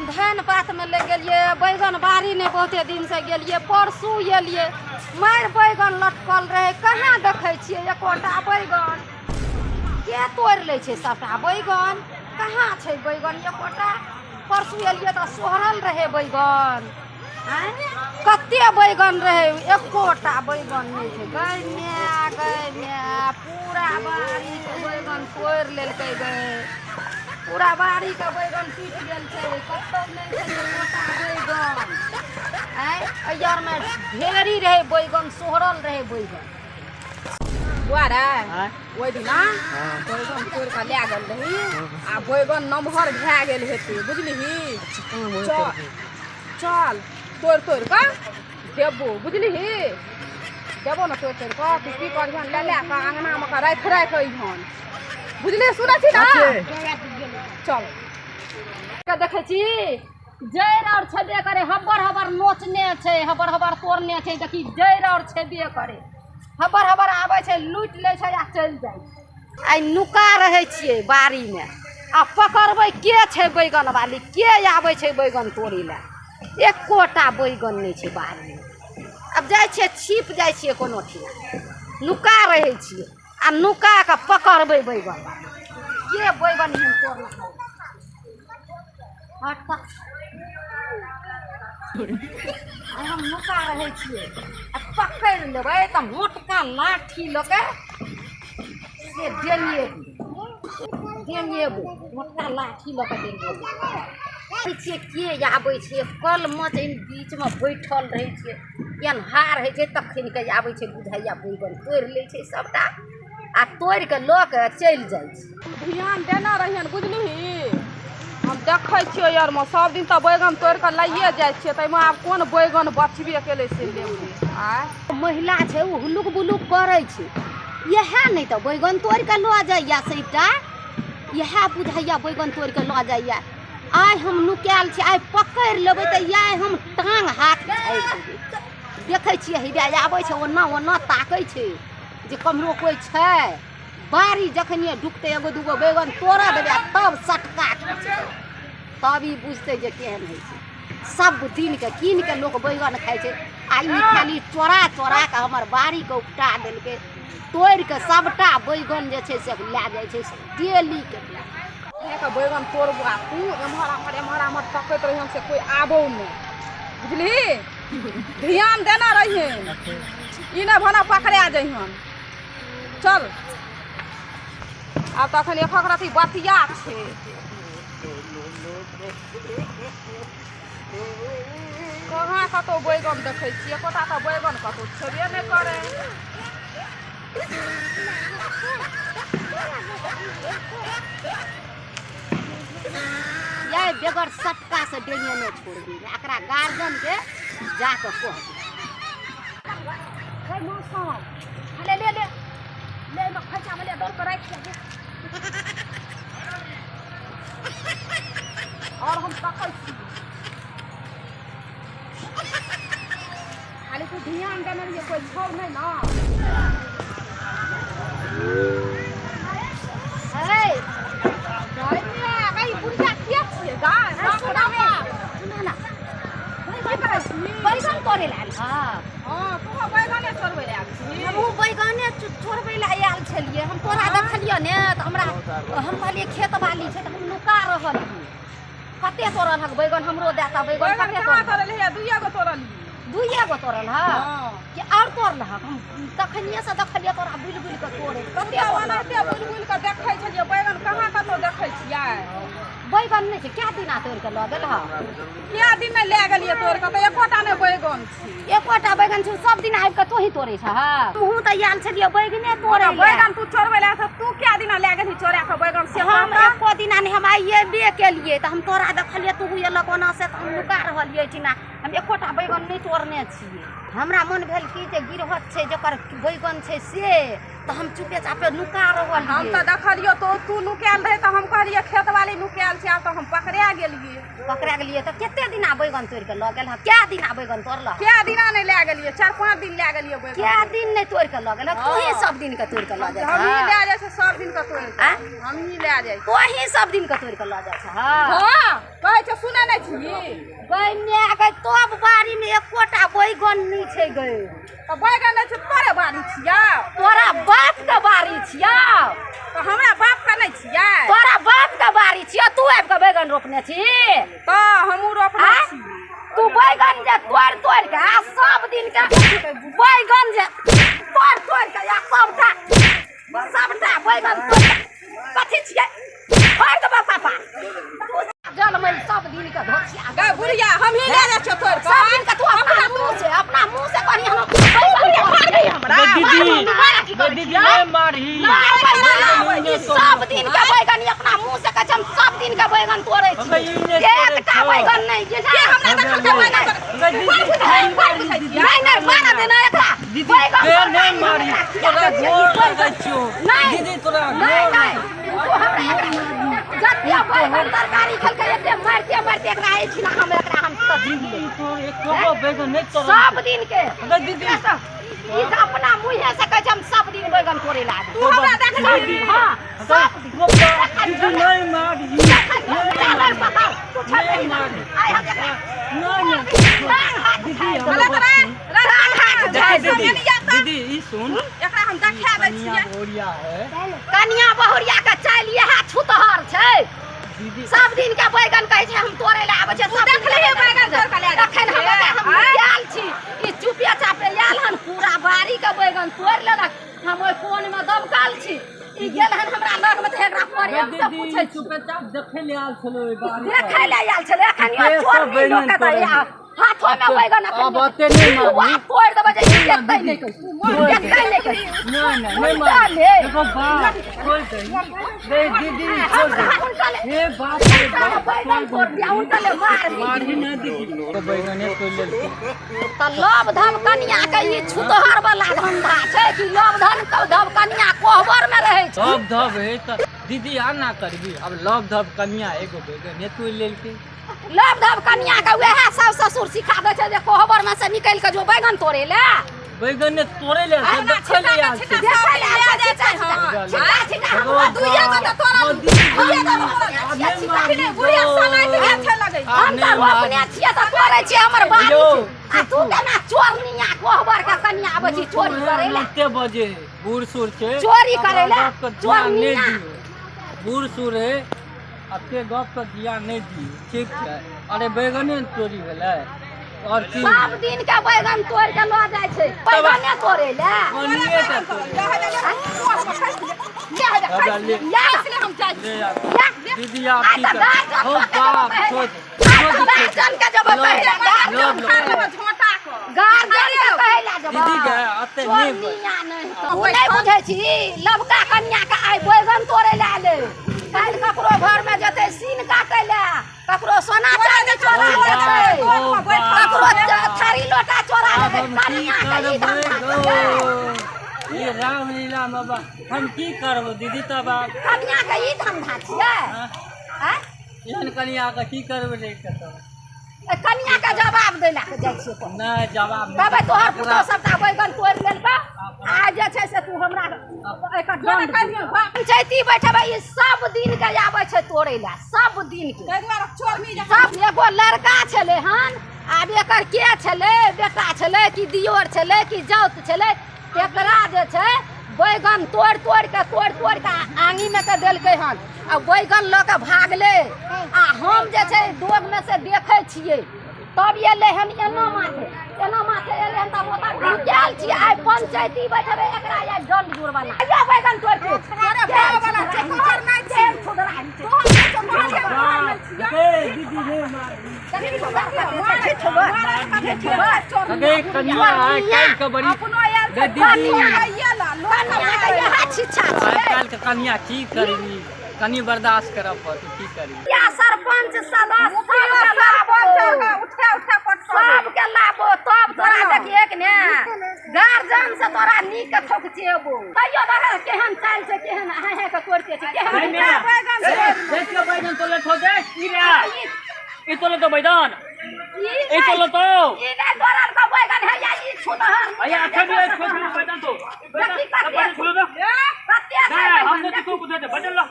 धान पात में ले गेलिए बैगन बाड़ी नहीं बहुते दिन से गेलिए परसू एलिए मारि बैगन लटकल रहे कहाँ देखै छियै एकोटा बैगन के तोड़ि लै छै सबटा बैगन कहाँ छै बैगन एकोटा परसू एलिए तऽ सोहरल रहे बैगन आँय कते बैगन रहे एकोटा बैगन नहि छै गै माय पूरा बाड़ीके बैगन तोड़ि लेलकै गै पूरा बाड़ीके बैगन टूटि गेल छै कतौ नहि छै एकोटा बैगन आँय एहि आरमे ढेरी रहै बैगन सोहरल रहै बैगन बुआरे ओहि दिना बैगन तोड़ि कऽ लए गेल रही आ बैगन नमहर भए गेल हेतै बुझलिही। चल चल तोड़ि तोड़ि कऽ देबो बुझलिही। देबो ने तोड़ि तोड़ि कऽ तू की करिहन लए लए कऽ अङ्गनामे कऽ राखि राखि अइहन बुझलिही। सुनै छी ने? चल के देखै छी जड़ि और छेबे करे हबर हबर नोचने छै हबर हबर तोड़ने छै देखी जड़ि और छेबे करे हबर हबर आबै छै लूटि लै छै आ चलि जाइ छै। आइ नुका रहै छियै बाड़ीमे आ पकड़बै के छै बैगन वाली के आबै छै बैगन तोड़ै लए एकोटा बैगन नहि छै बाड़ीमे। आब जाइ छियै छिप जाइ छियै कोनो ठिना नुका रहै छियै आ नुका कऽ पकड़बै बैगन वाली के बैगन एहन तोड़लकै। हट तऽ आइ हम नुका रहै छियै आ पकड़ि लेबै तऽ मोटका लाठी लऽ के से डेंगेबै डेंगेबै मोटका लाठी लऽ के डेंगेबै। देखै छियै के आबै छै कलमे छै बीचमे बैठल रहै छियै अन्हार होइ छै तखन के आबै छै बुझाइया बैगन तोड़ि लै छै सबटा आ तोड़ि के लऽ के चलि जाइ छै। ध्यान देने रहियन बुझलिही। हम देखै छियै यारमे सब दिन तऽ बैगन तोड़ि कऽ लैए जाइ छियै ताहिमे आब कोन बैगन बचबे केलै से लेबै। आँय महिला छै ओ हुलुक बुलुक करै छै इएह नहि तऽ बैगन तोड़ि कऽ लऽ जाइया सबटा इएह बुझाइया बैगन तोड़ि कऽ लऽ जाइया। आइ हम नुकायल छी आइ पकड़ि लेबै तऽ इएह हम टाँग हाथ झाड़ि देबै। देखै छियै हैया आबै छै ओना ओना ताकै छै जे कम्हरो कोइ छै बाड़ी जखनिए ढुकतै एगो दूगो बैगन तोड़ऽ देबै आ तब सटका खींचबै तब ई बुझतै जे केहन होइ छै। सब दिनके कीन के लोक बैगन खाइ छै आ ई खाली चोरा चोरा के हमर बाड़ीके उपटा देलकै तोड़ि के सबटा बैगन जे छै से लए जाइ छै डेलीके। के बैगन तोड़बो आ तू एम्हर आम्हर तकैत रहिहन से कोइ आबौ नहि बुझलिही। ध्यान देना रहिहन ई नहि भने पकड़ा जइहन। चल आब तऽ अखन एकहक रति बतिया छै। कहाँ कतौ बैगन देखै छियै एकोटा तऽ बैगन कतौ छेबे नहि करै। यह बेगर सटका से डेंगेने छोड़बै एकरा गार्जियन के जाके कहबै। ले ले ले ले खर्चा में ले दौड़ कर राखि दे और हम तकै छी खाली तू ध्यान देने रहिए कोई छौ नहीं ना। बुढ़िया के छियै गाय? सुना ना बैगन तोड़े लए आयल हँ। हँ तू बैगने चोरबै लए आयल छी? हमहूँ बैगने चोरबै लए आयल छलियै। हम तोरा देखलियै ने तऽ हमरा हम कहलियै खेत बाली छै तऽ हम नुका रहल रहियै। कते तोड़ल हक बैगन हमरो देता बैगन कते तोड़ल? दुइए गो तोड़ल। दुइए गो तोड़ल हँ कि आओर तोड़ल हक? हम तखनिए से देखलियै तोरा बुलि बुलि कऽ तोड़े कते ओनाहिते बुलि बुलि कऽ देखै छलियै बैगन कहाँ कतौ देखै छियै? बैगन नहि छै कए दिना तोड़ि कऽ लऽ गेल हँ? कए दिन नहि लए गेलियै तोड़ि कऽ तऽ एकोटा नहि बैगन छै। एकोटा बैगन छै सब दिन आबि कऽ तोही तोड़ै छह? हमहूँ तऽ आयल छलियै बैगने तोड़ै लए। बैगन तू चोरबै लए तऽ तू कए दिना लए गेलही चोरा कऽ बैगन से? हम एको दिना नहि हम आइ एबे केलियै तऽ हम तोरा देखलियै तू एलक ओना से तऽ हम नुका रहलियै एहिठिना। हम एकोटा बैगन नहि तोड़ने छियै। हमरा मन भेल कि जे गिरहत छै जकर बैगन छै से, तऽ हम चुपे चापे नुका रहल। हम तऽ देखलियो तो तू नुकायल रहे, तऽ हम कहलियै खेत वाली नुकायल छै। आब तऽ हम पकड़ा गेलियै। पकड़ा गेलियै तऽ कते दिना बैगन तोड़ि कऽ लऽ गेल हँ? कै दिना बैगन तोड़लह? कै दिना नहि लए गेलियै, 4-5 दिन लए गेलियै बैगन। कै दिन नहि तोड़ि कऽ लऽ गेल? तोही सब दिन के तोड़ि कऽ लऽ जाइ? हमही लए जाइ छै सब दिन के तोड़ि कऽ, हमही लए जाइ। तोही सब दिन के तोड़ि कऽ लऽ जाइ छै? हँ, कहै छै, सुनै नहि छी गै माय गै, तब बाड़ीमे एकोटा बैगन नहि छै गै। तऽ बैगन नहि छै, तोरे बाड़ी छियौ? तोरा बाप के बाड़ी छियौ। तऽ हमरा बाप के नहि छियै? तोरा बाप के बाड़ी छियौ, तू आबि कऽ बैगन रोपने छी? तऽ हमहूँ रोपने छी। तू बैगन जे तोड़ि तोड़ि कऽ आ सब दिन के बैगन जे तोड़ि तोड़ि कऽ आ सबटा सबटा बैगन तोड़ि कथी छियै? फाड़ि देबऽ पापा जलमैल सब दिन के धोखिया। गै बुढ़िया, हमही लए जाइ छियौ तोड़ि कऽ। सब दिन के तू अपना मुँह से, अपना मुँह से कही हम बैगन मारबी हमरा? दीदी, दीदी, नहि मारही। सब दिन के बैगन अपना मुँह से कहै छै, हम सब दिन के बैगन तोड़ै छी, एकटा बैगन नहि। के हमरा देखल के बैगन? नहि नहि, मारा देना एकरा। दीदी, नहि मारी, तोरा गोर लगै छियौ दीदी, तोरा। नहि नहि, जते बैगन तरकारी खेलकै एते मारिते मारिते एकरा एहिठिना हम एकरा हम दीदी, तोर एको बैगन नहि तोड़ सब दिन के। दीदी, ई तऽ अपना मुँहे से कहै छै, हम सब दिन बैगन तोड़े ला। तू हमरा देखलही? हँ, सब दिन। दीदी, नहि मारही। तू छोड़ दही। आइ हम एकरा नहि नहि दीदी, हम दीदी, दीदी, ई सुन। एकरा हम देखा दै छियै। बहुरिया है। कनिया बहुरिया के चालि इएह छुतहर छै। दीदी, सब दिन के बैगन कहै छै हम तोड़े ले आबै छै। सब दिन देखलियै बैगन तोड़ के लए जाइ। अखन हम हम आयल छी, ई चुपे चापे आयल हन, पूरा बाड़ी के बैगन तोड़ि लेलक। हम ओहि कोन मे दबकल छी, ई गेल हन हमरा लग मे, तऽ एकरा प्रेम से पूछै छी। चुपे चाप देखै ले आयल छलो ओहि बाड़ी। देखै ले आयल छलै। अखन यो चोरनी लोक के तऽ हाथो में बैगन अखन आब ओते नहि मारही। तोड़ि देबै जे ई देखतै नहि कहै, देखतै नहि कहै। नहि नहि नहि मारही। देखो बाप, छोड़ दे दे दीदी, छोड़ दे। हे बाप रे बाप, बैगन तोड़ दिया उनका ले मार। मारही ना दीदी, तो बैगने तोड़ लेलकै। तऽ लव धव कनिया के ई छुतहर वाला धंधा छै कि लव धन धव कनिया कोहबर में रहै छै? लव धव है तऽ दीदी आ ना करबी। अब लव धव कनिया एगो बैगने तोड़ लेलकै। लव धव कनिया के वएह सास ससुर सिखा दै छै जे कोहबर में से निकलि के जो बैगन तोड़े ले। बैगन तोड़े ले से देखै ले आयल छै। देखै ले आयल छै, छिटा छिटा हम दुइये गो तऽ तोड़ल, दुइये गो तोड़ल। बुढ़िया सनाइत गेल छै लगै। हम तऽ रोपने छियै तऽ तोड़ै छियै, हमर बाड़ी छै। आ तू केना चोरनिया कोहबर के कनिया आबै छी चोरी करै ले? एते बजे बूढ़ सूढ़ छै, चोरी करै ले। गप के ध्यान नहि चोरनिया। दियौ। बूढ़ सूढ़ है, एते गप के ध्यान नहि दियौ, ठीक छै? अरे बैगने ने चोरी भेलै, आओर की? सब दिन के बैगन तोड़ के लऽ जाइ छै बैगने तोड़े ले। कनिए टा तोड़े। ले। या। हम जाइ। ले आ। या। दीदी, आप आइ की तऽ कर गार्जियन हो के जब बाप, पहिले- छोड़ आइ तऽ छोड़। गार्जियन के जब पहिले गार्जियन झोटा कऽ गार्जियन के कहै ला जब दीदी के एते नहि चोरनिया नहि तू नहि बुझै छी। लबका कनिया के आइ बैगन तोड़े ले आले, काल्हि ककरो घर में जेतै सीन काटे ले, ककरो सोना चांदी चोरा लेतै, ओ बाप। ककरो थारी लोटा चोरा आब लेतै। हम की कनिया के ई करबै धंधा गो? छियै। ई रामलीला में बा हम की करबो दीदी तब आब? कनिया के ई धंधा छियै? आँय? एहन कनिया के की करबै रे कतऽ? ए, कनिया के जवाब दै लए के जाइ छियै पहिले। नहि, जवाब नहि। कहबै तोहर पुतोह सबटा बैगन तोड़ि लेलकौ, आ जे छै से तू हमरा एकर दंड दे। पंचायती बैठबै। ई सब दिन के आबै छै तोड़ै लए, सब दिन के। ताहि दुआरे चोरनी जकाँ। सब एगो लड़का छलै हन, आब एकर के छलै, बेटा छलै कि दियोर छलै कि जाउत छलै, एकरा जे छै बैगन तोड़ि तोड़ि के, तोड़ि तोड़ि के आङीमे के देलकै हन आ बैगन लऽ के भागलै। आ हम जे छै दोगमे से देखै छियै, तब एलै हन एना माथे, एना माथे एलै हन, तब ओतऽ नुकायल छियै। आइ पंचायती बैठबै, एकरा आइ दंड जुर्माना। आइयो बैगन तोड़ि के तोरे बाप वाला छै, तोहर नहि छै। छुदरा छै। तोहर नहि छौ, तोहर के तोहर नहि छियौ। ए दीदी, रे मारही। अगे कनिया आइ काल्हि के बड़ी अपनो आयल छै। गै दीदी। कनिया ला लोक। कनिया के इएह शिक्षा आइ छै। काल्हि के कनिया की करबी, कनि बर्दाश्त करऽ पड़तौ, की करबी? या सरपंच सदस्य सरपंच सबके उठा उठा पटकबै। थोकचेबो तैयो देखा केहन चाल छै केहन हाय हाय के तोड़ते छै केहन बैगन देख के बैगन तोले थो दे ई रे ई तोले तो बैगन ई तोले तो ई नै तोरल का बैगन है या ई छुतहर भैया अच्छा भी छोड़ बैगन तो बैगन खोलो दो नहीं हम तो को बुझे बैगन लो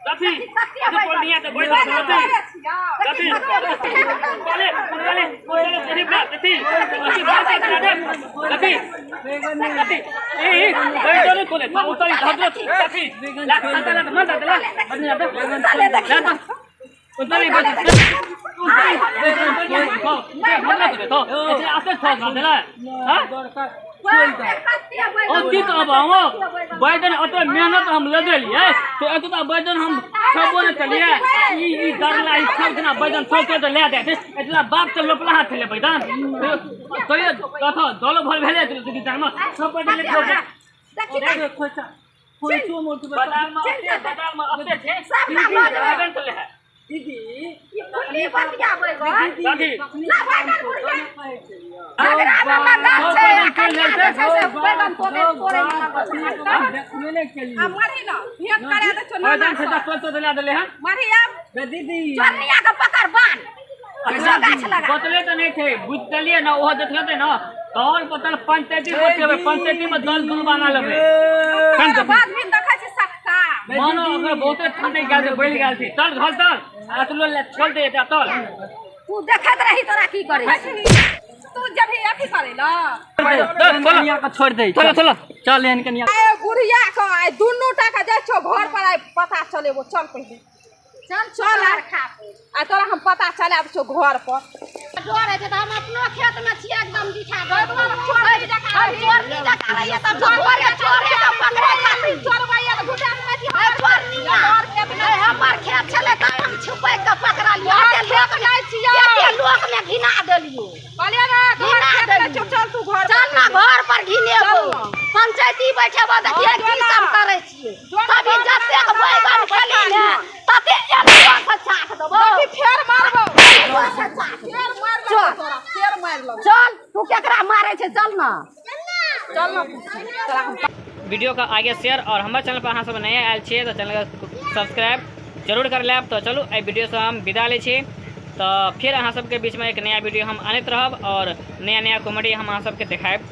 कथी तो बोल तो बैगन कथी बोले बोले बोले कथी कथी कथी कथी ए बैगन खोले तो उतारी धर कथी ला ला मन ला ला उतारी बैगन तो आते थोड़ा देला हां अति तो अब हम बैगन अते मेहनत हम लगेलिए तो एत तो बैगन हम खबो न चलिए ई ई डरला ई सब दिना बैगन सब के तो ले दे एतना बाप के लोपला हाथ ले बैगन तो ये कथा दल भर भेले तो जानो सब बैगन ले देखो खोचा खोचो मोट बाजार में अते छे बैगन तो ले दीदी ई फुल्ली बतिया बैगन दीदी ना बैगन बुढ़िया अगरा में गाछ छै आ छै बैगन तोड़े तोड़े देखने नहीं के लिए आ मारी ना भेंट करा दे छो ना बैगन से तो तो ले देले हन मारी आब दीदी चोरनिया के पकड़ बांध गाछ लगा बतले तो नहीं थे बुझलिए ना ओहो देखलते ना तौर पतल पंचायती बचेबे पंचायती में दल दुल बना लेबे बाद भी देखै छी सख्ता मानो अगर बहुते ठंडे गेल छै बैल गेल छै चल घर चल अतलो ले छोड़ दे एटा चल तू देखैत रही तोरा की करे तू जब ही अथी करे ल कनिया के छोड़ दे चलो चलो चल एहन कनिया ए बुढ़िया के आइ दुनू टा के जाइ छौ घर पर आइ पता चलेबो चल पहिले चल चल आ खा आ तोरा हम पता चला दै छौ घर पर डर है त हम अपनो खेत में छियै एकदम बिछा के हम चोरनी जका रहियै तब चोरे चोरे के पकड़े खातिर चोरबैया त घुटा में छी चोरनिया हमर खेत छलै त हम छुपै के पकड़लियै एते लोक जाइ छियै एते लोक में घिना देलियै कहलियै ना तोहर खेत में छौ चल तू घर चल ना घर पर घिनेबो पंचायती बैठेबो देखियै की सब करै छियै तभी जतेक बैगन खेली ने तते एक से चाट देबो देखी फेर मारबो फेर मार लगो तोरा फेर मार लगो चल तू केकरा मारे छै चल ना चल ना तोरा हम वीडियो का आगे शेयर और हमारे चैनल पर अहाँ सब नया आयल छियै तऽ चैनल के सब्सक्राइब जरूर कर लेब। तो चलू एहि वीडियो से हम विदा लै छी। तो फिर अहाँ सबके बीचमे एक नया वीडियो हम आनैत रहब और नया नया कॉमेडी हम अहाँ सबके देखायब।